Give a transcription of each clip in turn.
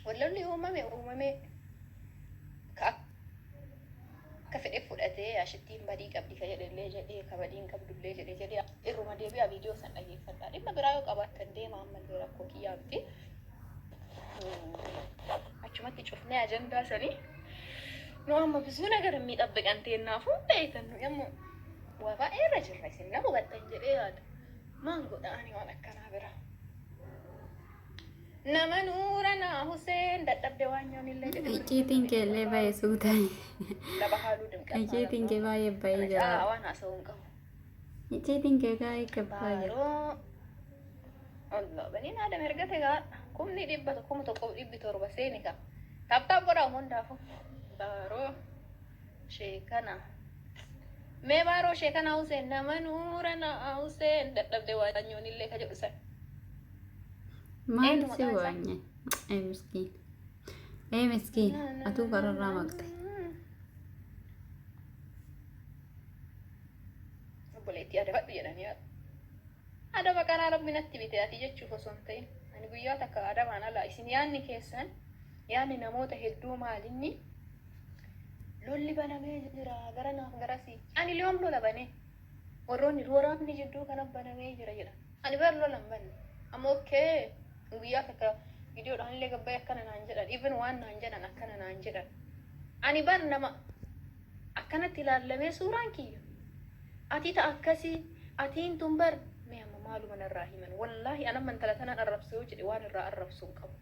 Wallolli uumame uumame ka akka fedhe fudhatee ashittiin badii qabdi ka jedhellee jedhee, ka badii hin qabdullee jedhe jedhee, irruma deebi'aa viidiyoo san dhageeffadhaa. Dhimma biraa yoo qabaattan deema, ammallee rakkoo kiyyaa miti. Achumatti cufnee ajandaa sanii nu amma ብዙ ነገር የሚጠብቀን teennaafuu beektan, nu amma waa baay'ee irra jirra, isin na hubattan jedhee yaada. Maan godha ani waan akkanaa bira? Nama nuura naa Huseen dadhabde waan nyoonillee jedhe. Icciitiin keellee baay'ee suuta. Laba haaluu dimqat. Icciitiin kee baay'ee baay'ee jira. Caalaa waan haasa'uu hin qabu. Icciitiin kee baay'ee gabbaa jira. Baaroo. Allah, baniin Aadam ergate gaadha. 100,000, 1,700 seeni ka. Tap tap godhaa hundaafuu. Baaroo sheekana. Mee baaroo sheekana Huseen nama nuura naa Huseen dadhabde waan nyoonillee ka jedhu san. Maal Eenyu si maqaan isaa? waanye? Ee miskiin. Ee miskiin. Atuu kararraa maqxe. Obboleettii adabadhu jedhanii adaba kanaa Rabbi natti bite ati jechuuf osoo hin ta'in, ani guyyaa takka adabaan ala. Isin yaanni keessan, yaanni namoota hedduu maalinni? Lolli banamee jira gara naaf garasii. Ani yoom lola banee? Warroonni waraabni jidduu kana banamee jira jedha. Ani bar lola hin banne. Amma okay, guyyaa takka viidiyoodhaan illee gabbayee akkana naan jedhan, even waan naan jedhan, akkana naan jedhan. Ani bar nama akkanatti ilaallamee suuraan kiyya. Ati ta akkasii, atiin tun bar mee amma maaluma narraa himan? Wallaahi an amma intala tanaan arrabsa yoo jedhe, waan irraa arrabsu hin qabu.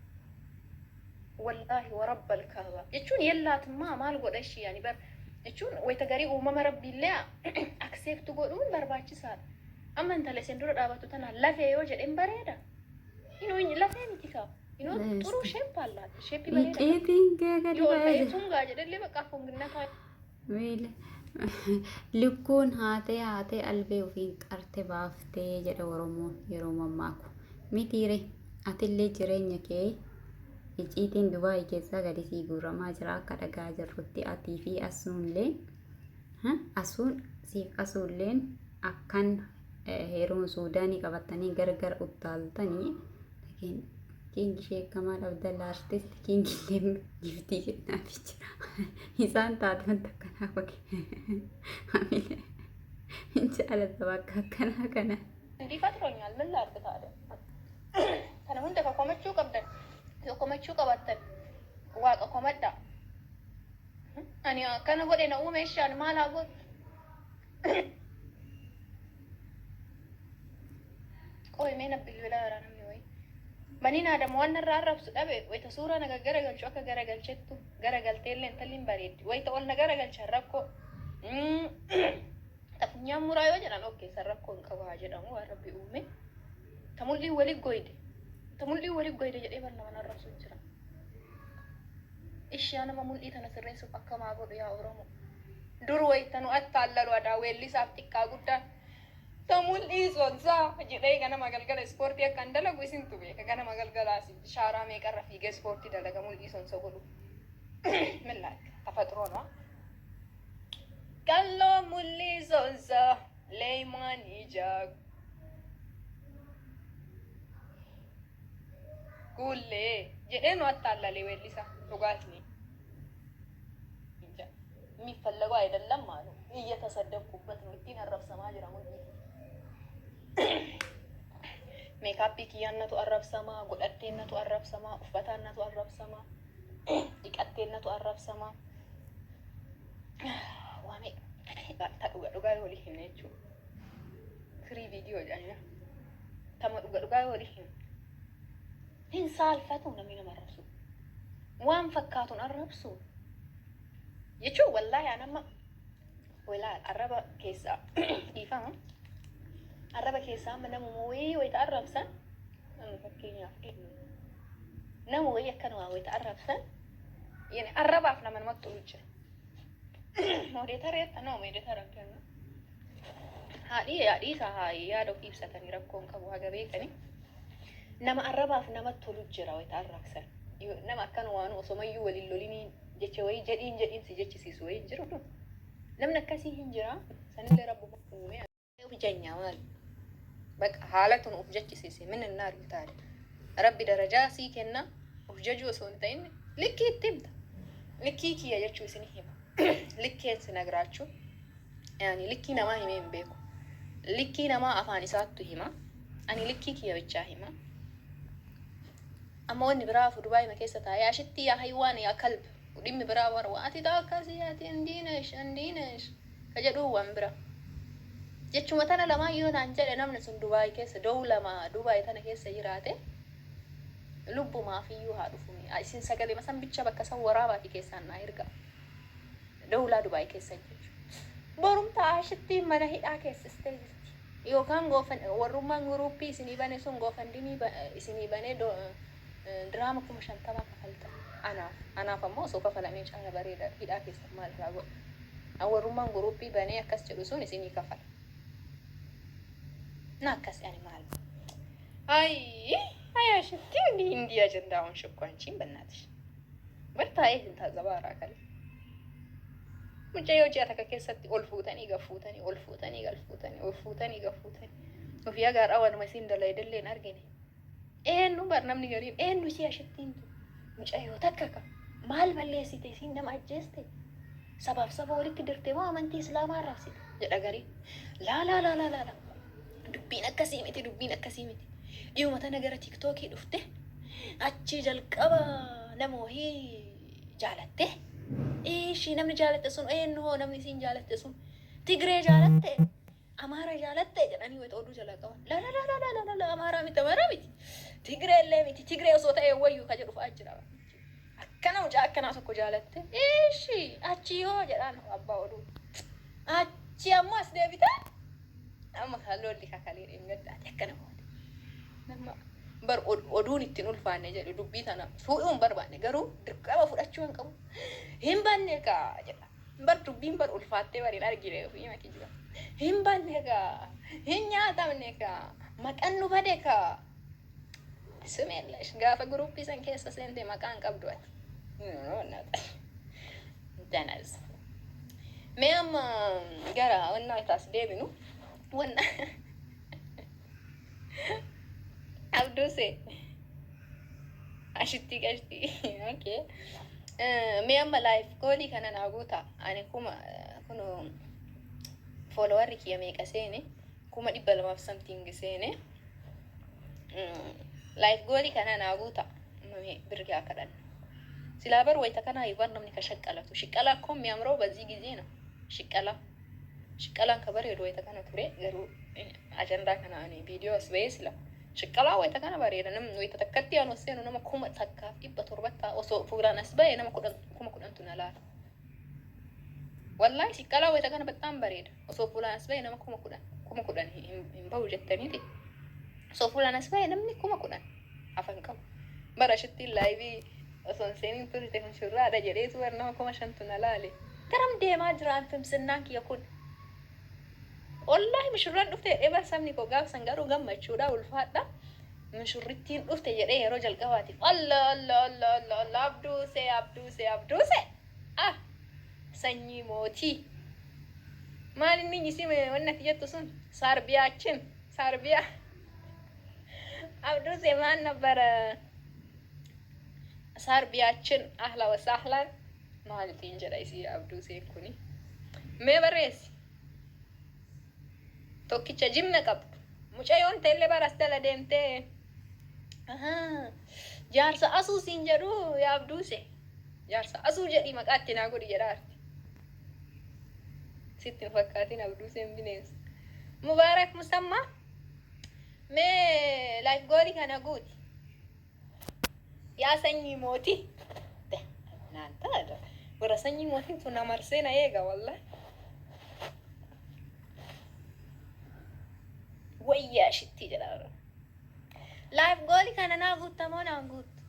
Wallaahi warabbal kaaba jechuun yellaatummaa maal godha ishii? Ani bar jechuun wayita garii uumama Rabbiillee accept godhuun barbaachisaadha. Amma intala isin dura dhaabattu tana lafee yoo jedhen bareeda. Inuu lafee miti kaa. Inuu xuruu shape allaata. Shape bareeda qaba. Icciitiin kee gadi Yoo ol ba'ee ka'ee jira. tungaa jedhellee bakka funginnataa. Miila lukkuun haatee haatee albee ofiin qarte baaftee jedha Oromoon yeroo mammaaku. Mitiire, atillee jireenya kee icciitiin Dubaayii keessaa gadi sii guuramaa jira akka dhagaa jirrutti. Atii fi asuunlee asuun siif asuulleen akkan heeruma Suudaanii qabatanii gargar uttaaltanii. King Sheek Kamaal Abdalla artist King illee giftii kennaafii jira. Isaan taate wanta akkanaa godhe. Amilee hin jaalata bakka akkanaa kana. እንዲህ ፈጥሮኛል። ምን ላድርግ ታዲያ? Kana hunda ka komachuu qabdan, yoo komachuu qabaattan Waaqa komadhaa. Ani akkana godhe na uume ishaan maal haa godhu? Qoy, mee na bilbilaa jira namni wayii. Baniin Aadam waan narraa arrabsu dhabe. Wayita suuraa na garagalchu akka garagalchettu garagalteellee intalli hin bareeddi. Wayita ol na garagalchan rakkoo. Ta funyaan muraa yoo jedhan okay, san rakkoo hin qabu haa jedhamu, waan Rabbi uume. Ta mul'ii wali goyde. Ta mul'ii wali goyde jedhee bar nama arrabsu jira. Ishaa nama mul'ii tana sirreessuuf akkamaa godhu yaa Oromoo? Dur wayita nu attaallalu adaa weellisaaf xiqqaa guddaan ta mul'ii sonsaa jedhee ganama galgala ispoortii akkan dalagu isintu beeka. Ganama galgalaa shaaraa meeqarra fiigee ispoortii dalaga mul'ii sonsa godhu. ምን ላድርግ? ተፈጥሮ ነው። Qalloo mul'ii sonsaa leeymaan ijaa guullee jedhee nu attaallalee weellisa dhugaatiin. የሚፈለገው አይደለም አሉ። እየተሰደብኩበት ነው። Ittiin arrabsamaa jira mul'ii. Makeup kiyyaannatu arrabsamaa, godhatteennatu arrabsamaa, uffataannatu arrabsamaa, dhiqatteennatu arrabsamaa. Waa meeqa ta dhuga dhugaa yoo walii himne jechuudha. Firii viidiyoo jedhanii tama dhuga dhugaa yoo walii himne. Hin saalfatu namni nama arrabsu. Waan fakkaatuun arrabsu. Jechuun wallaahi an amma walaal arraba keessaa dhiifama. Arraba keessaa amma namuma wayii wayita arrabsan, fakkeenyaaf nama wayii akkanuma wayita arrabsan, yani arrabaaf nama namatti tolu jira. Moderator jetta no moderator kennu. Haadhii haadhii isaa haa yaada ofii ibsatanii rakkoon qabu haga beekanii. Nama arrabaaf namatti tolu jira wayita arrabsan. Nama akkanumaanuu osomayyuu waliin lolinii jecha wayii jedhiin jedhiin si jechisiisu wayii hin jiru. Namni akkasii hin jira. Sanillee Rabbuma uume. Uf janya maal? Baqa haalatu nu uf jechisiise. Min innaar taale. Rabbi darajaa sii kenna. Of jajuu osoo hin ta'in likkii itti himta. Likkii kiyya jechuu isin hima. Likkeen si nagraachuu. Yaani likkii namaa himee hin beeku. Likkii namaa afaan isaattu hima. Ani likkii kiyya bichaa hima. Amma wanni biraa hafu Dubaayima keessa taa'ee ashitti yaa haywaan yaa kalb dhimmi biraa warra ati taa akkasii ati indiinesh indiinesh ka jedhuu waan bira. Jechuma tana lamaan yoo naan jedhe namni sun Dubaay keessa dowlama Dubaay tana keessa jiraate lubbumaaf iyyuu haa dhufumi. Isin sagalema san bicha bakka san waraabaati keessaan naa ergaa. Dowlaa Dubaay keessa jechuudha. Borumtaa ashittiin mana hidhaa keessistee jirti. Yookaan goofan warrummaan guruuppii isinii bane sun GoFundMe isinii banee diraama 50,000 kafaltan. Anaaf anaaf ammoo osoo kafalamee caala bareeda, hidhaa keessan maal irraa godha. Warrummaan guruuppii banee akkas jedhu sun isinii kafala. Na akkas ani maal. አይ አይ አሽቲ እንዲህ እንዲህ አጀንዳ ሆንሽ እኮ አንቺም በእናትሽ bartaa'ee hin taazabaaraa kale. Mucayyoo ji'a takka keessatti ol fuutanii gad fuutanii, ol fuutanii gad fuutanii, ol fuutanii gad fuutanii. Ofii agaadhaa waanuma isiin dalaydallee hin argine. Eenyu bar namni gariin eenyu isii ashittiin tu mucayyoo takka ka maal balleessite, isiin nama ajjeeste, sabaaf saba walitti dirte moo amantii islaamaa arrabsite jedha gariin. Laa laa laa laa laa, dubbiin akkasii miti, dubbiin akkasii miti. Dhiyuma tana gara TikTokii dhufte, achi jalqaba nama wahii jaalatte. Ishii namni jaalatte sun eenyu hoo? Namni isiin jaalatte sun Tigree jaalatte, Amaara jaalatte jedhanii wayita oduu jalaa qaban. La la la la la la la, Amaaraa miti, Amaaraa miti, Tigree illee miti, Tigree osoo ta'e wayyuu ka jedhu fa'aa jira. Akkana mucaa akkanaa tokko jaalatte. Ishii achi yoo jedhaan abbaa oduu. Achi ammoo as deebite. Amma kan lolli kakalee dheengaddaati akkana goote. Nama bar oduun ittiin ulfaanne jedhu dubbii tana fuudhuu hin barbaanne, garuu dirqama fudhachuu hin qabu. Hin banne kaa jedha. Bar dubbiin bar ulfaattee bar hin argine ofii maki jira. Hin banne kaa, hin nyaatamne kaa, maqaan nu bade kaa. Sumeellash gaafa guruppii san keessa seente maqaan qabdu ati. Danas. Mee amma gara wannaa isaas deebinu. Wanna Abduuse. Ashitti qashti. Okay. Mee amma life goalii kana naa guuta. Ani kuma kunu followerri kiyya meeqa seene? 200,000 something seene. Life goalii kana naa guuta. Birri haa kadhannu. Silaa bar wayita kana ይባር namni ka shaqqalatu. Shiqqalaa እኮ የሚያምረው በዚህ ጊዜ ነው። ሽቀላ shiqqalaan ka bareedu wayita kana ture, garuu ajandaa kana ani viidiyoo as bahee sila shiqqalaa wayita kana bareeda. Namni wayita takkatti aan seenu nama 1700 osoo fuulaan as bahee nama 10, 10,000tu na laala. Wallaahi shiqqalaa wayita kana በጣም bareeda. Osoo fuulaan as bahee nama 10,000, 10,000 hin bahu jettaniiti. Osoo fuulaan as bahee namni 10,000 hafan qabu. Bara shittiin liveii osoo hin seeniin turte kun shurraadha jedheetu bar nama 5,000tu na laale. Garam deemaa jiraan fimsinnaan kiyya kun? Wallaahi mishurraan dhufte jedhee bar sabni koo gaafsan garuu gammachuudha ulfaadha. Mishurrittiin dhufte jedhee yeroo jalqabaatiif. Allah Allah Allah Allah Allah, Abduuse, Abduuse, Abduuse, ah, sanyii mootii. Maal inni isii wanni ati jettu sun saarbiyaachin saarbiyaa. Abduuse maal ነበረ saarbiyaachin ahla wasahlan maalitiin jedha isii Abduuseen kuni. Mee barreessi. Tokkicha jimna qabdu. Mucayyoon ta'ellee baras jala deemtee jaarsa asuu siin jedhu yaa Abduuse. Jaarsa asuu jedhii maqaa itti naa godhi jedhaarti. Sitti hin fakkaatin, Abduuseen bineensa. Mubaarak Musammaa. Mee life goalii kana guuti. Yaa sanyii mootii. Naan taata. Warra sanyii mootiin tun na marsee na eega wallahi. Wayyaa shittii jedha. Life goalii kana naa guuttamoo naan guuttu?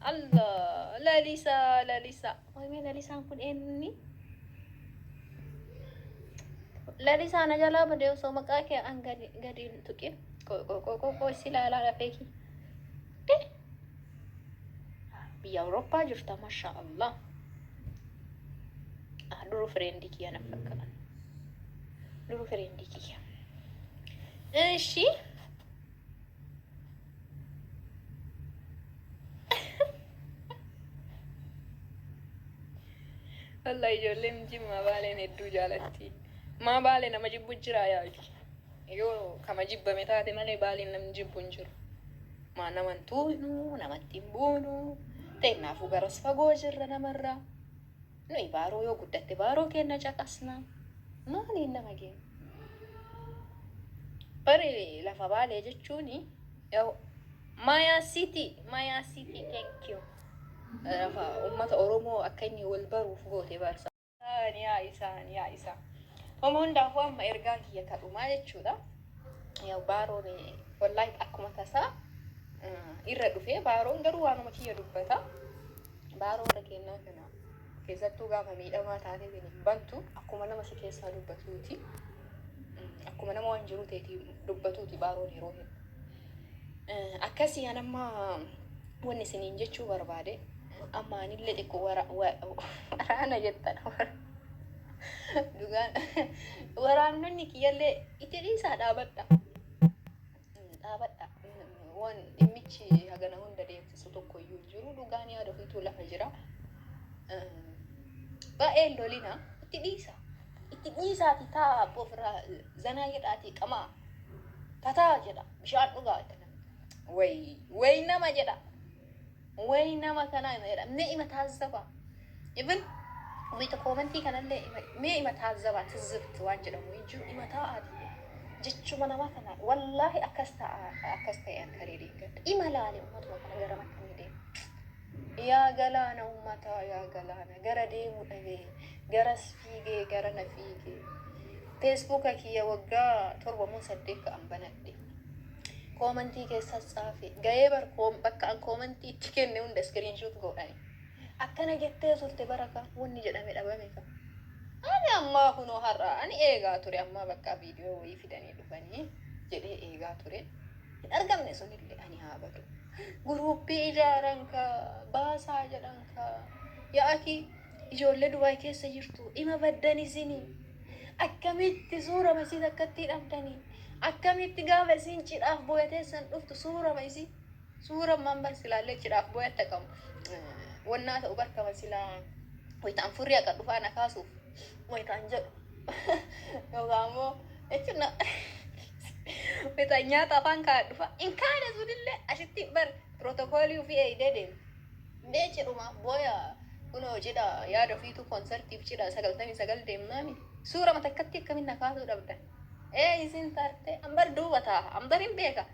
Allah, Lalisa, Lalisa. Mee Lalisaan kun eenyuni? Lalisaa na jalaa badee osoo maqaa kee an gadi gadi hin tuqin. Qo qo qo qo qo si ilaalaa lafee kee. Biyya Awurooppaa jirta, masha Allah. Duru friendii kiyya na fakkaata. Duru friendii kiyya. እሺ. Wallahi ijoolleen Jimmaa Baaleen hedduu jaalatti. Maa Baalee nama jibbu jira yaaju. Yoo kama jibbame taate malee Baaleen namni jibbu hin jiru. Maa naman tuunu, namatti hin buunu. Teennaafuu garas fagoo jirra namarraa. Nuyi Baaroo yoo guddatte Baaroo keenna caqasna. Maaliin nama geenya? Bari lafa Baalee jechuun Maya City, Maya City, thank you. Lafa uummata Oromoo akka inni wal baruuf goote barsa. Yaa isaan, yaa isaan. Homa hundaafuu amma ergaan kiyya kadhumaa jechuudha. Yaa Baaroon wallaahi akkuma tasaa irra dhufee, Baaroon garuu waanuma kiyya dubbata. Baaroo irra kennaa kana keessattuu gaafa miidhamaa taatee hin bantu, akkuma nama si keessaa dubbatuuti. Akkuma nama waan jiru ta'eeti dubbatuuti Baaroon yeroo hedduu. Akkasii an amma wanni isiniin jechuu barbaade, amma anillee xiqqoo waraana jettan, dhugaan waraannonni kiyyallee itti dhiisaa, dhaabadha. Dhaabadha. Waan dhimmichi hagana hunda deemsisu tokko iyyuu hin jiru. Dhugaan yaada ofiituu lafa jira. Baay'ee lolina, itti dhiisa. Itti dhiisaati taa'aa, abboo, ofirraa zanaa jedhaatii qamaa. Tataa jedha, bishaan dhugaa. Wayi wayi nama jedha. Wayi nama kanaa ima jedha. Mee ima taazzabaa. Even wayita koomentii kanallee mee ima taazzabaa, tizzibt waan jedhamu hin jiru, ima taa'aati. Jechuma nama kanaa wallaahi akkas ta'a, akkas ta'e an kareedeen gadda. Ima laale uummatuma kana gara makkamii deema. Yaa galaana uummataa, yaa galaana gara deemu dhabee, garas fiigee gara na fiigee. Feesbuuka kiyya waggaa 7 moo 8 ka'an banadhe. Koomantii keessas xaafe. Ga'ee bar bakka an koomantii itti kenne hunda screenshot godhani. Akkana jettee turte baraka wanni jedhame dhabame ka. Ani ammaa kunoo har'a ani eegaa ture, ammaa bakka viidiyoo wayii fidanii dhufanii jedhee eegaa ture. Hin argamne sunillee, ani haa badu. Guruuppii ijaaran ka baasaa jedhan ka yaa'aki ijoollee Dubaay keessa jirtu ima baddan isinii. Akkamitti suurama isii takkatti hidhamtanii? Akkamitti gaafa isiin cidhaaf booyateessan dhuftu suurama isii? Suura ammaan bar silaallee cidhaaf booyatta qabu. Wannaa ta'u barkama silaa wayitaan furrii akka dhufaa na kaasuuf wayitaan jedhu. Yookaan immoo jechuun wayitaan nyaata afaan kaa'an dhufa. Hin kaane sunillee asitti bar pirootokoolii ofii eegdee deemti. Mee cidhumaaf booya kunoo cidha yaada ofiitu koonsartiif cidha 99 deemnaami. Suura matakkatti akkamiin na kaasuu dhabdan? Ee isin tarte ambar duuba taa'a, ambar hin beeka.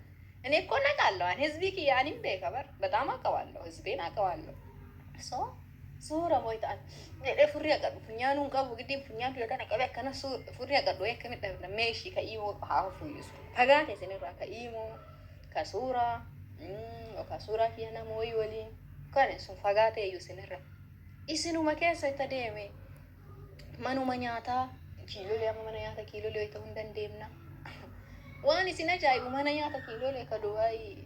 እኔ እኮ ነቃለሁ። ህዝቢ kiyya ani hin beeka bar በጣም አውቀዋለሁ፣ ህዝቤን አውቀዋለሁ። So suura wayitaan jedhee furrii aqadhu funyaanuun qabu giddiin funyaan kiyya kana qabee akkana furrii aqadhu akkamitti dhabna? Meeshii ka imoo haa fuyyisu fagaate isinirraa ka imoo ka suuraa yookaan suuraa kiyya nama wayii waliin kan sun fagaate iyyuu isinirra isinuma keessa itti deeme. Manuma nyaataa Kiilolee, amma mana nyaata Kiilolee ta'uu hin dandeemna. Waan isin ajaa'ibu, mana nyaata Kiilolee ka Dubaayii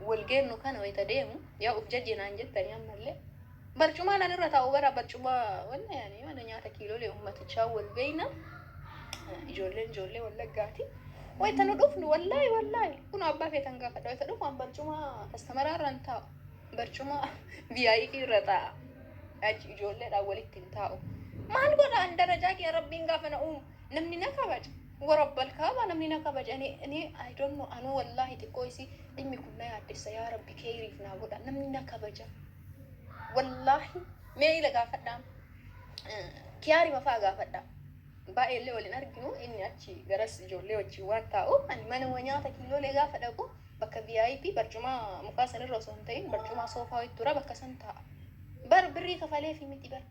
wal geennu kana wayita deemu, yaa uf jajjinaan jettanii, ammallee barcumaan an irra taa'u bara barcuma wanna yaani mana nyaata Kiilolee ummatichaa wal beeyna, ijoolleen ijoollee Wallaggaati. Wayita nu dhufnu, wallaahi wallaahi kun abbaa feetan gaafadha, wayita dhufu an barcuma kastamaraa irra hin taa'u, barcuma VIP irra taa'a. Achi ijoolleedhaan walitti hin taa'u. Maal godha, an darajaa kiyya Rabbiin gaafa na uumu namni na kabaja. Warabbal kaaba namni na kabaja. Ani I don't know, anuu wallaahi xiqqoo isii dhimmi kun na yaaddessa, yaa Rabbi keeriif naa godha, namni na kabaja. Wallaahi mee ila gaafadhaa. Kiyaari mafaa gaafadhaa. Baay'eellee waliin arginu, inni achi garas ijoollee wajjin waan taa'u, ani mana nyaata Kiiloolee gaafa dhaqu bakka VIP barcuma mukaa sanirra osoo hin ta'in barcuma soofaa wayitu tura, bakka san taa'a. Bar birrii kafaleefi miti bar.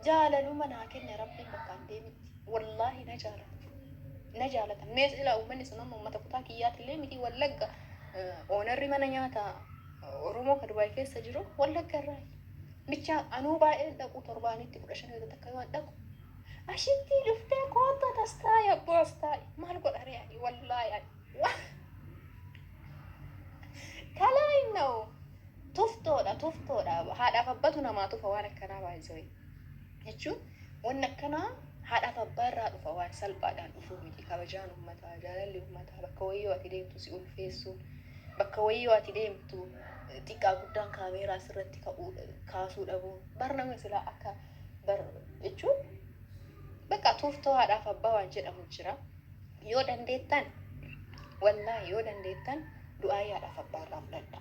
Jaalaluma naa kenne Rabbiin bakka an deemitti. Wallaahi na jaalata. Na jaalata. Mees ilaa uummanni sun amma uummata kutaa kiyyaatillee miti, Wallagga. Oonarri mana nyaata Oromoo ka Dubaay keessa jiru Wallagga irraa. Bicha anuu baay'een dhaqu, torbaanitti 15 yoo takka yoo dhaqu. Ashitti dhuftee koottaa tas taa'i, abboo as taa'i. Maal godha ree ani, wallaahi ani. Kalaa inna'u tuftoodha, tuftoodha, haadhaaf abbatu namaa tufa waan akkanaa baay'isee jechuun wanni akkanaa haadhaaf abbaa irraa dhufa, waan salphaadhaan dhufuu miti. Kabajaan uummataa, jaalalli uummataa, bakka wayyoo ati deemtu si ulfeessuun, bakka wayyoo ati deemtu xiqqaa guddaan kaameeraa sirratti kaasuu dhabuun bar nama silaa akka Bar jechuun bakka tuuftoo haadhaaf abbaa waan jedhamu jira. Yoo dandeettan, wallaahi yoo dandeettan, du'aa haadhaaf abbaa irraa fudhadha.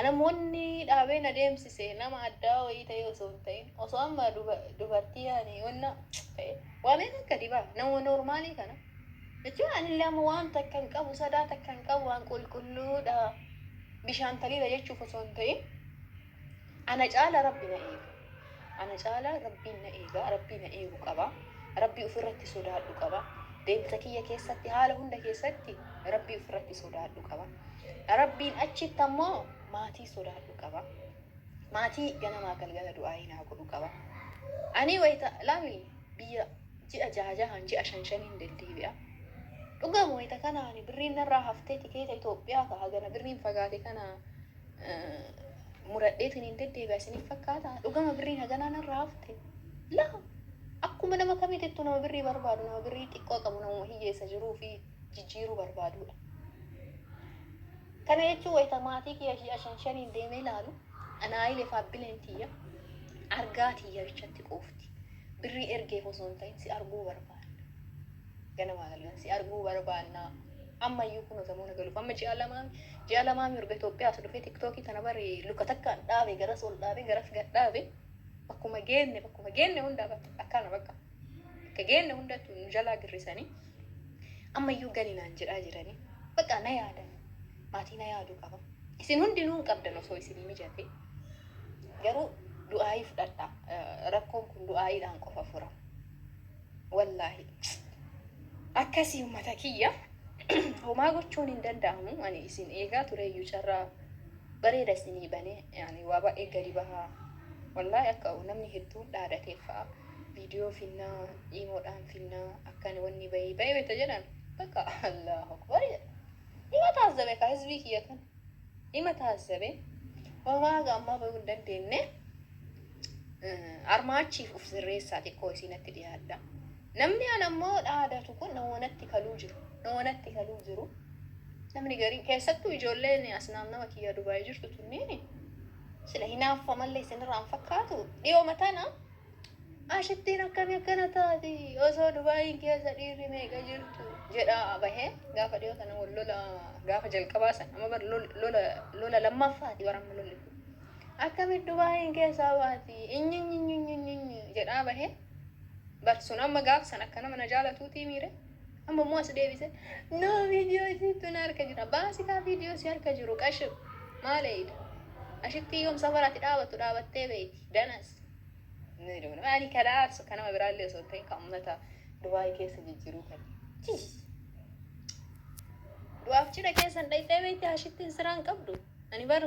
Namoonni dhaabee na deemsise nama addaa wayii ta'e osoo hin ta'in, osoo amma dubartii yaani wanna ta'e waameen akka dibaa nama normalii kana jechuun anillee amma waan takka hin qabu, sadaa takka hin qabu, waan qulqulluudha, bishaan taliila jechuuf osoo hin ta'in, ana caala Rabbi na eega. Ana caala Rabbiin na eega, Rabbii na eegu qaba. Rabbii ofirratti sodaadhu qaba. Deemsa kiyya keessatti, haala hunda keessatti Rabbii ofirratti sodaadhu qaba. Rabbiin achitti ammoo maatii sodaadhu qaba. Maatii ganamaa galgala du'aa naa godhu qaba. Ani wayita laali biyya ji'a jaha jahan, ji'a shan shaniin deddeebi'a. Dhugama wayita kana ani birriin narraa haftee tikeeta Itoophiyaa ka hagana birriin fagaate kana muradheetiin hin deddeebi'a isiniif fakkaata? Dhugama birriin haganaa narraa hafte? Laa, akkuma nama kamiitittu nama birrii barbaadu, nama birrii xiqqoo qabu, nama hiyyeessa jiruu fi jijjiiruu barbaadudha. Kana jechuun wayita maatii kiyya ji'a shan shaniin deemee ilaalu, anaayilee faabbileen tiyya argaa tiyya bichatti quufti. Birrii ergeef osoo hin ta'in si arguu barbaanna. Ganamaa galgala si arguu barbaanna. Ammayyuu kun zamoona galuuf amma ji'a lamaa mirga Itoophiyaa as dhufee TikTokii kana bari luka takkaan dhaabe, garas ol dhaabe, garas gad dhaabe, bakkuma geenne hundaa bakka akkana bakka bakka geenne hundattuu nu jalaa girrisanii ammayyuu galinaan jedhaa jiranii. Bakka na yaadan, maatii na yaaduu qaba. Isin hundinuu hin qabdan osoo isinii mijate. Garuu du'aayii fudhadha. Rakkoon kun du'aayiidhaan qofa furama. Wallaahi. Akkasii uummata kiyya. Homaa gochuun hin danda'amu. Ani isin eegaa tureyyuu carraa bareeda isinii banee yani waa baay'ee gadi bahaa. Wallaahi akka namni hedduun dhaadatee fa'a. Viidiyoo finnaa, imoodhaan finnaa, akkan wanni bahii bahee beekta jedhan. Bakka Allahu Akbar jedha. Ima taazzabe ka hizbii kiyya kana. Ima taazzabe. Homaa haga ammaa bahuu hin dandeenye. Armaachiif uf sirreessaa, xiqqoo isinatti dhiyaadha. Namni an ammoo dhaadatu kun namoonatti kaluu jiru. Namoonatti kaluu jiru. Namni gariin, keessattuu ijoolleen as naannama kiyya Dubaayii jirtu tunniin, sila hinaaffa mallee isinirraa hin fakkaatu. Dhiyooma tana ashittiin akkamii akkana taati, osoo Dubaayiin keessa dhiirri meeqa jirtu jedha bahee. Gaafa dhiyoo tana wal lola gaafa jalqabaa san, amma bar lola lola lammaffaati baramma lolli kun. Akkamitti Dubaayiin keessaa baati inyi jedhaa bahee bar sun. Amma gaaf san akka nama na jaalatuutii miire. Amma immoo as deebise, no, viidiyoo isiitu na harka jira, baasi kaa viidiyoo si harka jiru. Qashu maal eeyida? Ashitti yoom safaraatti dhaabattu dhaabattee beeyti danas. Ani kana aarsu kanama biraallee osoo hin ta'in kan uummata Dubaayii keessa jijjiiruu kan. Du'aaf cidha keessan dhayxee beekti ashittiin siraan qabdu. Ani bar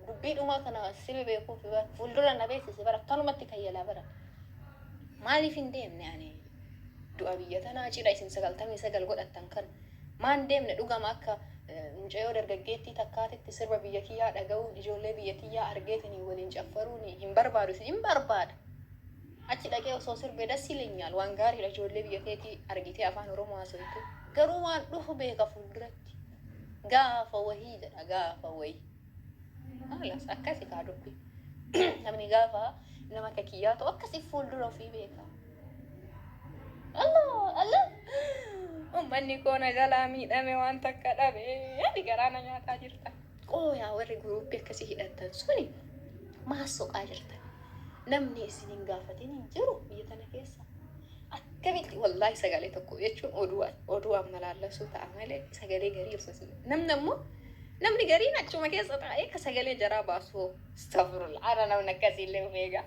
dubbii dhumaa kana sirri beekuuf bar fuuldura na beeksise bara akkanumatti kayyalaa bara. Maaliif hin deemne ani du'a biyya tanaa, cidha isin 99 godhattan kan maan deemne? Dhugama akka mucayyoo dargaggeettii takkaatitti sirba biyya kiyyaa dhaga'uun, ijoollee biyya kiyyaa argeetanii waliin caffaruun hin barbaadu, isin hin barbaada. Achi dhaqee osoo sirbee das ይለኛል, waan gaariidha, ijoollee biyya keetii argitee afaan Oromoo haasoftu. Garuu waan dhufu beeka fuulduratti. Gaafa wahii jedha, gaafa wahii. Alas akkasi kaa dubbi. Namni gaafa nama akka kiyyaa ta'u akkasi fuuldura ofii beeka. Allah Allah. Uummanni koo na jalaa miidhame, waan takka dhabe. Ani garaa na nyaataa jirta. Qooyaa warri groupii akkasii hidhattan suni maal soqaa jirtan? Namni isin hin gaafatin hin jiru biyya tana keessa. Akkamitti wallaahi sagalee tokko jechuun oduu oduu amma laallasuu ta'a malee sagalee garii osoo isin, namni ammoo namni gariin achuma keessa taa'ee ka sagalee jaraa baasu, astagfirullah, ara namni akkasii illee of eegaa.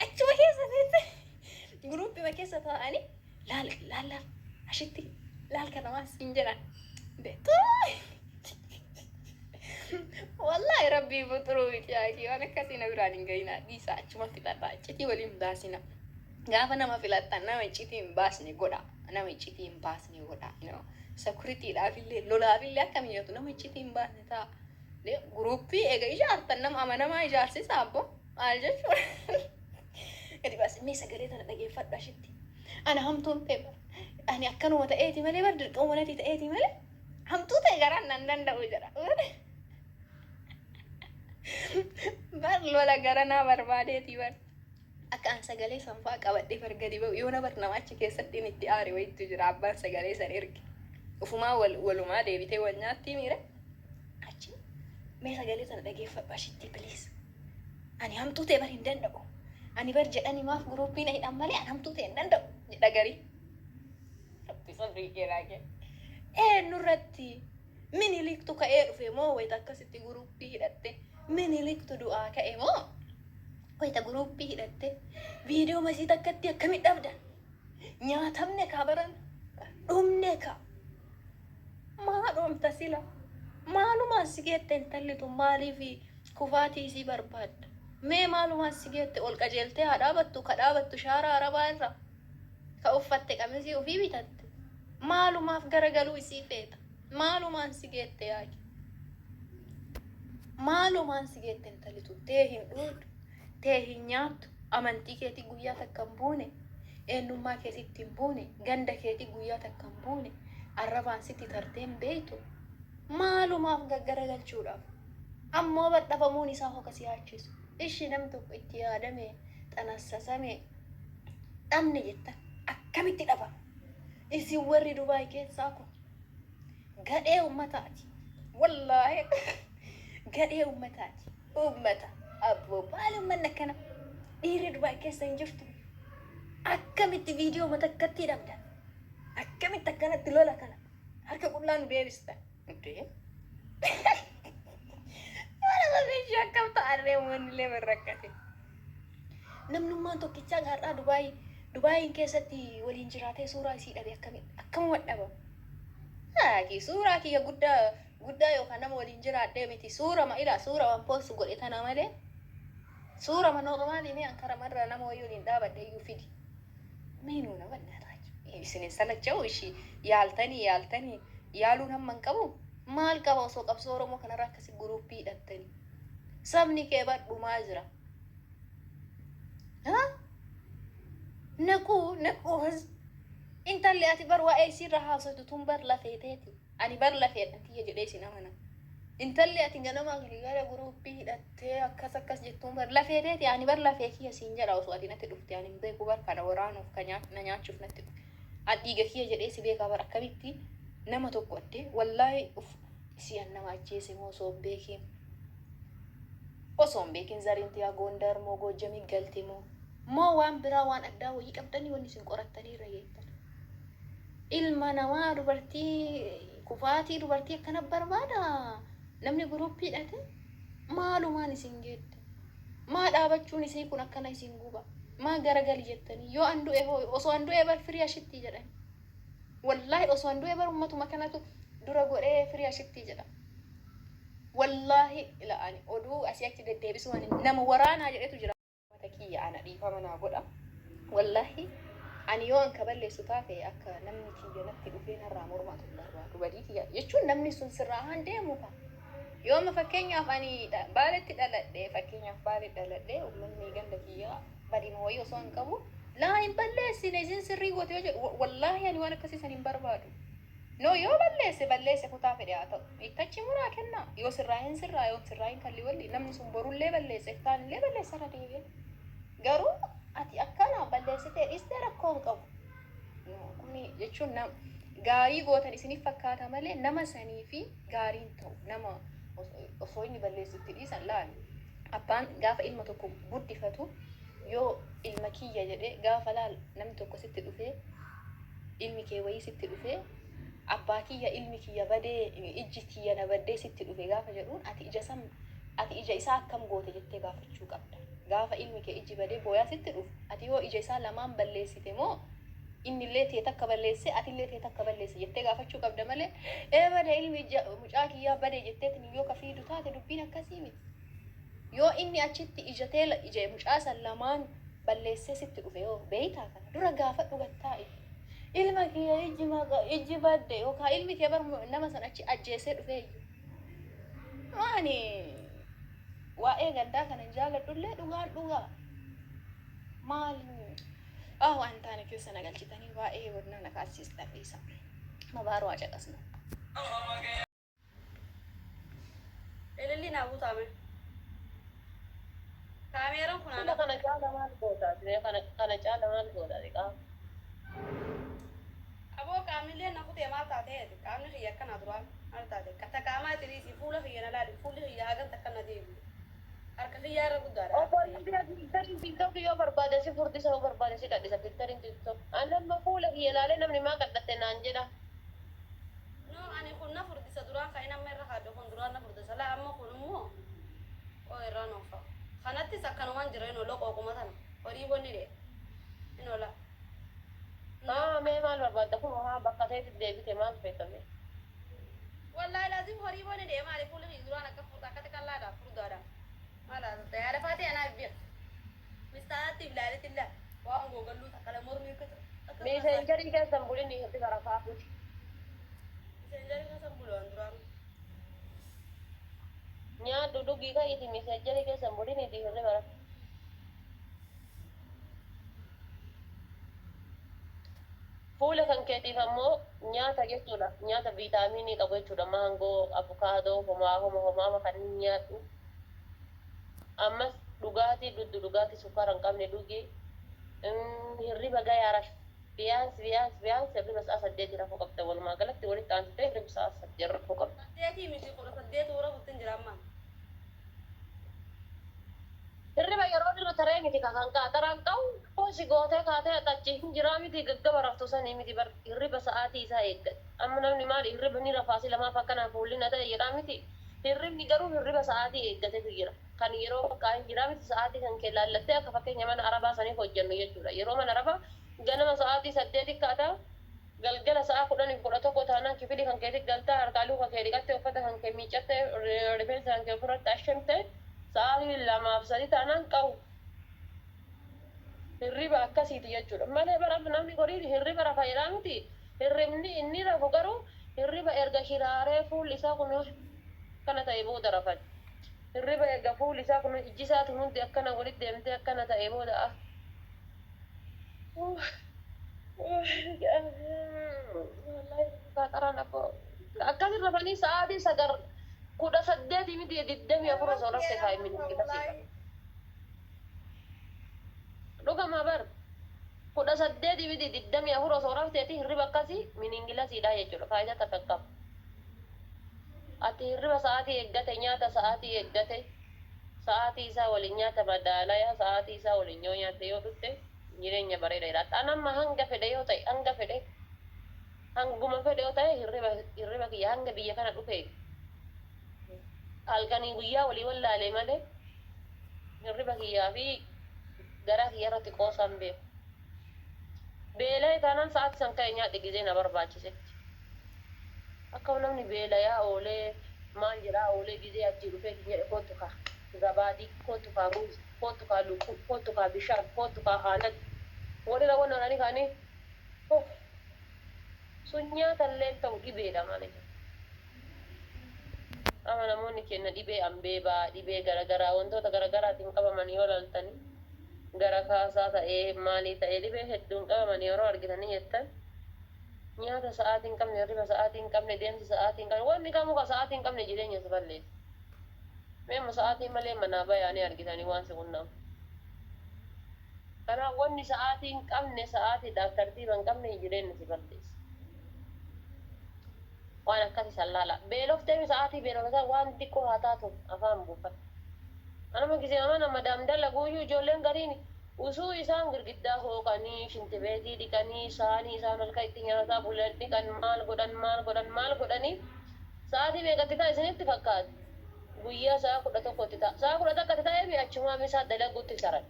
Achuma keessa teesse groupii keessa taa'anii laal laal laal, ashitti laal, kana maas hin jedhan. Wallaahi rabbii fuxuruu miti yaaqii, waan akkasii na biraan hin gahina, dhiisa, achuma filadha, iccitii waliin baasina. Gaafa nama filattan nama iccitii hin baasne godha. Nama iccitii hin baasne godha. Securitydhaaf illee, lolaaf illee akka mijatu nama iccitii hin baasne ta'a. Groupii eega ijaartan nama amanamaa ijaarsisa abbo. Maal jechuudha? Gadi baasee mee sagalee tana dhageeffadhu ashitti. Ana hamtuun ta'e bara. Ani akkanuma ta'eeti malee bar, dirqama manatti ta'eeti malee hamtuu ta'e garaan nan danda'u jedha. Bar lola garanaa barbaadeeti bar. Akkana. Akka an sagalee san fa'aa qabadhee bar gadi ba'u yoona bar nama achi keessatti inni itti aare wayittu jira abbaan sagalee san erge. Ufumaa wal walumaa deebitee wal nyaattii miire. Achi mee sagalee sana dhageeffadhu ashitti please. Ani hamtuu ta'e bar hin danda'u. Ani bar jedhani maaf guruuppii na hidhan malee an hamtuu ta'e hin danda'u jedha garii. Rabbi sabrii kee naa kenni. Eenyurratti Miniliktu ka'ee dhufe moo wayita akkasitti guruuppii hidhatte Miniliktu du'aa ka'e moo wayita guruuppii hidhatte viidiyoo masii takkatti akkamitti dhabdan nyaatamne kaa baran dhumne kaa maa dhumta sila maalumaan si geette intalli tun maaliif kufaatii isii barbaadda mee maalumaan si geette ol qajeeltee haa dhaabattu ka dhaabattu shaara arabaa irra ka uffatte qamisii ofii bitatte maalumaaf garagaluu isii feeta maalumaan si geette yaaki maalumaan si geette intalli tun tee hin dhuudhu tee hin nyaattu amantii keetii guyyaa takka hin buune eenyummaa keetitti hin buune ganda keetii guyyaa takka hin buune arrabaan sitti tartee hin beektu maalumaaf gaggaragalchuudhaaf ammoo badhabamuun isaa hoka si yaachisu ishi nam tokko itti yaadame xanassasame dhabne jettan akkamitti dhabama isin warri Dubaay keessaa kun gadhee ummataati wallaahi gadhee ummataati ummata abboo maali ummanni akkana dhiirri Dubaay keessa hin jirtu akkamitti viidiyoo matakkatti dhabdan akkamitti akkanatti lola kana harka qullaa nu deebistan Indee maala sabni akkam ta'arree uummanni illee barrakkate. Namnummaan tokkichaa har'aa Dubaay Dubaayin keessatti waliin jiraatee suuraa isii dhabe akkamitti akkamuma dhaba. Haaki suuraa kiyya guddaa guddaa yookaan nama waliin jiraadhee miti suura ma ila suura waan post godhe tana malee suura ma normaalii mee ankara marra nama wayii waliin dhaabadhe iyyuu fidi. Mee nuuna bannaataa isin hin salacha'u ishii yaaltanii yaaltanii yaaluun hamma hin qabu maal qaba osoo qabsoo Oromoo kanarra akkasi guruuppii hidhattanii sabni kee bar dhumaa jira. Naquu naquu intalli ati bar waa'ee isiirra haasoftu tun bar lafeeteeti. Ani bar lafeedha tiyya jedhee isin amana. Intalli ati ganama galgala guruuppii hidhattee akkas akkas jettuun bar lafeeteeti. Ani bar lafee kiyya siin jedha osoo ati natti dhufte ani hin beeku bar kana waraanuuf ka na nyaachuuf natti dhufe. An dhiiga kiyya jedhee si beekaa bar akkamitti nama tokko addee wallaahi uf isii an nama ajjeese moo osoo hin beekiin. Osoo hin beekin zariin tiyaa Gondar moo Goojjamii galte moo moo waan biraa waan addaa wayii qabdanii wanni isin qorattanii irra geettan. Ilma namaa dubartii kufaatii dubartii akkana barbaada namni guruppii hidhate maalumaan isin geette maa dhaabachuun isii kun akkana isin guba maa garagali jettanii yoo an du'e hoo osoo an du'e bar firii ashittii jedhani wallaahi osoo an du'e bar ummatuma kanatu dura godhee firii ashittii jedha. Wallaahi ila ani oduu asii achi deddeebisuu ani nama waraanaa jedhetu jira. Mata kiyya ana dhiifama naa godha. Wallaahi ani yoo an ka balleessu taate akka namni kiyya natti dhufee narraa mormatu hin barbaadu. Badii kiyya jechuun namni sun sirraa haan deemu ka. Yoo amma fakkeenyaaf ani Baaletti dhaladhe fakkeenyaaf Baaletti dhaladhe uummanni ganda kiyyaa badima wayii osoo hin qabu laa hin balleessine isin sirrii goote yoo jedhu wallaahi ani waan akkasii san hin barbaadu. No yoo balleesse balleesse kutaa fedhe haa ta'u. Ittachi muraa kennaa. Yoo sirraa hin sirraa yoo hin sirraa hin kalli walli namni sun borullee balleesse iftaan illee balleessa irra deebi'e. Garuu ati akkana balleessitee dhiistee rakkoo hin qabu. No kuni jechuun nam gaarii gootan isiniif fakkaata malee nama sanii fi gaariin ta'u nama osoo inni balleessu itti dhiisan laali. Abbaan gaafa ilma tokko guddifatu yoo ilma kiyya jedhee gaafa laal namni tokko sitti dhufee ilmi kee wayii sitti dhufee abbaa kiyya ilmi kiyya badee ijji tiyya na baddee sitti dhufe gaafa jedhuun ati ija san ati ija isaa akkam goote jettee gaafachuu qabda. Gaafa ilmi kee ijji badee booyaa sitti dhufu ati yoo ija isaa lamaan balleessite moo inni illee tee takka balleesse ati illee tee takka balleesse jettee gaafachuu qabda malee ee bade ilmi ija mucaa kiyyaa bade jetteetiin yoo ka fiidu taate dubbiin akkasii miti. Yoo inni achitti ija tee ija mucaa san lamaan balleessee sitti dhufe yoo beeytaa kana dura gaafadhu gattaa'i. Ilma kiyya ijji maqa ijji badde yookaan ilmi kee bar nama san achi ajjeesee dhufee iyyuu. Maani waa'ee gandaa kana hin jaaladhullee dhugaan dhugaa. Maal ah waan taane keessa na galchitanii waa'ee wannaa na kaasistan dhiisa. Mabaaruu haa caqasnu. Ililli naa butaame. Kaameeraan kun Fuula ana kana caala maal goota? Kana caala maal goota? Qaama. Aboo qaamnillee na kutee maal taateeti? Qaamni kiyya akkana duraan maal taate? Kata qaamaa tiriisi fuula kiyya na laali, fuulli kiyya hagan takka na deebi'u. Harka kiyyaa irra guddaadha. Obbo filtariin TikTok yoo barbaade si furdisa, yoo barbaade si qadhisa filtariin TikTok. Ani amma fuula kiyya ilaalee namni maa qadhatte naan jedha. No, ani kun na furdisa duraan, kan inni amma irra kaadhe kun duraan na furdisa. Laa, amma kun immoo qoo irraa noofa. Kanattis akkanumaan jira, inni ola qooquma tana. Horii bonni dhee. Inni ola. Haa, mee maal barbaadda? Kun haa bakka ta'etti deebite, maal feetame? Wallaahi laazim horii bonni dhee, maali fuulli kiyya duraan akka furda akkatti qallaadha, furdaadha. Maal haasofta yaada faatee anaa beek. Mistaanaatti ilaaletti illaa waan googalluu takka la mormii akka akka Messengerii keessan bulinni hirriba rafaa kuti. Messengerii keessan bulu'an duraan. Nyaadhu, dhugii, ka'iiti messengerii keessan buliniiti hirriba rafa. Fuula kan keetiif ammoo nyaata jechuudha. Nyaata viitaaminii qabu jechuudha. Maangoo, avukaadoo, homaa homa homaa kan nyaadhu. Ammas dhugaatii dhugdu, dhugaatii sukkaara hin qabne dhugi. Hirriba gayaa rafi. Biyaans biyaans biyaans hirriba sa'a 8 rafuu qabda, walumaa galatti walitti aansitee hirriba sa'a 8 rafuu qabda. 8 miti, 18 warra kuttin jira ammaan. Hirriba yeroo irra taree miti kan qaaxaraan qabu koosi gootee kaatee achi hin jiraa miti, gaggaba raftu sanii miti bar, hirriba sa'aatii isaa eeggate. Amma namni maali hirriba ni rafaasi lamaaf akkanaa fuulli na ta'e jedhaa miti. Hirribni garuu hirriba sa'aatii eeggatetu jira. Kan yeroo bakka hin jiraa miti, sa'aatii kan kee laallattee akka fakkeenya mana arabaa saniif hojjennu jechuudha. Yeroo mana arabaa ganama sa'aatii 8 kaataa, galgala sa'a 10fi 11 taanaan kifilii kan keetti galtaa, harkaaluu kan kee dhiqattee, uffata kan kee miiccattee, rifeensa kan kee ofirratti ashamtee, sa'aatii 2fi 3 taanaan qabu. Hirriba akkasiiti jechuudha. Malee bara namni horii hirriba rafa jedhaa miti. Hirribni inni rafu garuu hirriba erga shiraaree fuulli isaa kun akkana ta'e booda rafan. Hirriba erga fuulli isaa kun ijji isaatu hundi akkana walitti deemtee akkana ta'e booda ah. Qaxaraan akkasin rafanii sa'aatii 9, 18 miti, 24 osoo rafte faayimini. Dhugama bar, 18 miti, 24 osoo rafteeti hirriba akkasii miningilasiidha jechuudha, faayidaa takka hin qabu. Ati hirriba sa'aatii eeggate, nyaata sa'aatii eeggate, sa'aatii isaa waliin nyaata madaalaya sa'aatii isaa waliin yoo nyaatte, yoo dhufte, jireenya bareeda jiraata. An amma hanga fedhe yoo ta'e, hanga fedhe, hanguma fedhe yoo ta'e, hirriba kiyya hanga biyya kana dhufe halkanii guyyaa walii wallaalee malee hirriba kiyyaa fi garaa kiyya irratti qoosaan beeku. Beela'ee taanaan sa'aatii san ka'e nyaadhe gizee na barbaachisetti. Akka namni beelayaa oolee maal jedhaa oolee gizee achii dhufee jedhe, kootu kaa zabaadii, kootu kaa ruuzi, kootu kaa lukkuu, kootu kaa bishaan, kootu kaa aanan walirra wannan kaanii sun nyaatallee ta'u dhibeedha malee. Amma namoonni keenya dhibee ambeebaa, dhibee garagaraa, wantoota garagaraatiin qabaman yoo laaltanii, gara kaasaa ta'ee maalii ta'ee dhibee hedduun qabaman yeroo argitanii jettan, nyaata sa'aatii hin qabne, hirriba sa'aatii hin qabne, deemsa sa'aatii hin qabne, wanni kamuu ka sa'aatii hin qabne jireenya si balleessa. Mee amma sa'aatii malee manaa bayaanii argitanii waan si qunnamu. Kanaaf wanni sa'aatii hin qabne, sa'aatiidhaaf tartiiba hin qabne jireenya si balleessa. Waan akkasii san laala. Beeloftee sa'aatii beeloftaa waan xiqqoo haa taatu afaan buufadhu. Anuma gisee mana madaam dalaguuyyuu ijoolleen gariin usuu isaan girgiddaa hooqanii, shintibeetii dhiqanii, saanii isaan harka itti nyaataa bulan dhiqan, maal godhan, maal godhan, maal godhanii, sa'aatii meeqatti ta'a isinitti fakkaate? Guyyaa sa'a 11tti ta'a. Sa'a 11tti ta'ee achumaa misaa dalaguutti taran.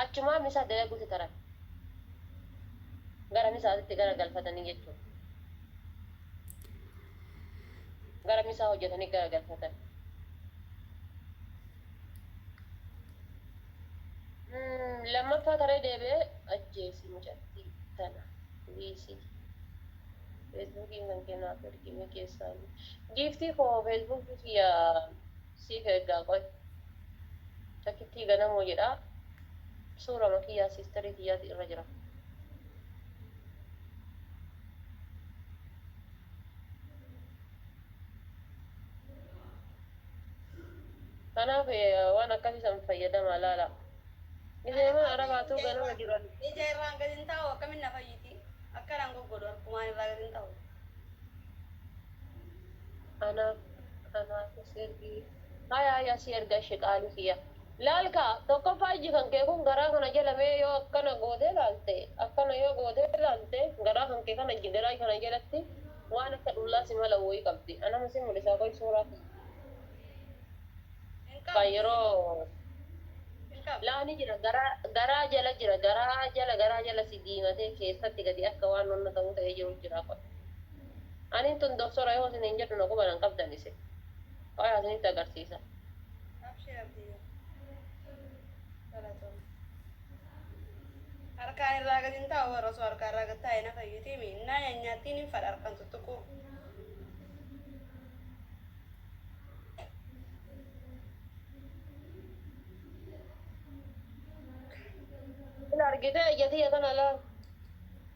Achumaa misaa dalaguutti taran. Gara misaatitti gara galfatanii jechuudha. Gara misaa hojjetanii gara galfatan. Lammaffaa taree deebi'ee ajjeesi mucattii tana dhiisi. Feesbuukiin kan kennaaf ergime keessaan. Giiftii koo, Feesbuukii kiyya siif ergaa, qoy. Takkittii ganamoo jedha. Suurama kiyyaa sisterii kiyyaati irra jira. Kanaaf waan akkasii san fayyadamaa laala. Gisee mana arabaatu ganama jiran. Ija irraan gadi hin taa'u akkamiin na fayyiti? Akkanaan goggodu harkumaan irraa gadi hin taa'u. Anaaf anaaf sirrii. Haya haya si erga ishee qaalii kiyya. Laalka tokkoffaa iji kan kee kun garaa kana jalamee yoo akkana gootee laalte akkana yoo gootee laalte garaa kan kee kana garaa kana jalatti waan akka dhullaa si mala wayii qabdi. Anama si mul'isaa qoy suuraa Hin kan qabdu. yeroo Hin qabdu. laani jira garaa garaa jala jira garaa jala garaa jala si diimatee keessatti gadi akka waan nonna ta'uu ta'ee jiru jira qoy. Anin tun doktora yoo isin hin jedhu na quba nan qabdan isin. Qoy asinitti agarsiisa. Abshee abdii. Galatoon. Harkaan irraa gadi hin taa'u warra osoo harkaan irraa gadi taa'e na fayyiti miinnaa nyaanyaattiin hin fadha harkaan tuttuquu. Ila argitee ija tiyya tana laal.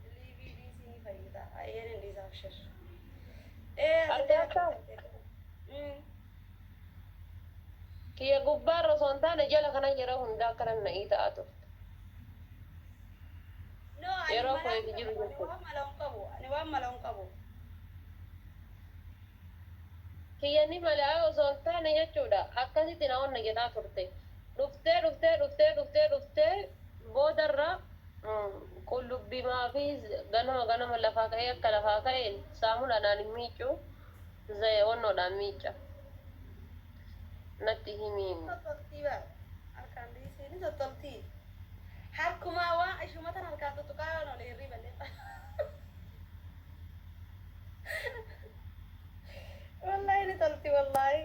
Liivii dhiisii ni fayyita. Ayyeen hin dhiisa abshir. Ee Argitee akka kiyya gubbaarra osoo hin taane jala kana yeroo hundaa akkana na'ii ta'aa turte. No, ani Yeroo mala koo hin jiru qabu. Ani jechuudha. waan mala hin qabu. Ani waan mala hin qabu. Kiyya ni malee osoo hin taane jechuudha. Akkasitti na onna jedhaa turte. Dhuftee dhuftee dhuftee dhuftee dhuftee boodarra qullubbimaa fi ganama ganama lafaa ka'ee akka lafaa ka'een saamunaadhaan hin miiccu onnoodhaan miicca. Natti himiin. Tottoltii bara. Harkaan dhiisii ni tottoltii. Harkumaa waan ishuma tan harkaan tuttuqaa waan olee hirriba lefa. Wallaahi ni tolti wallaahi.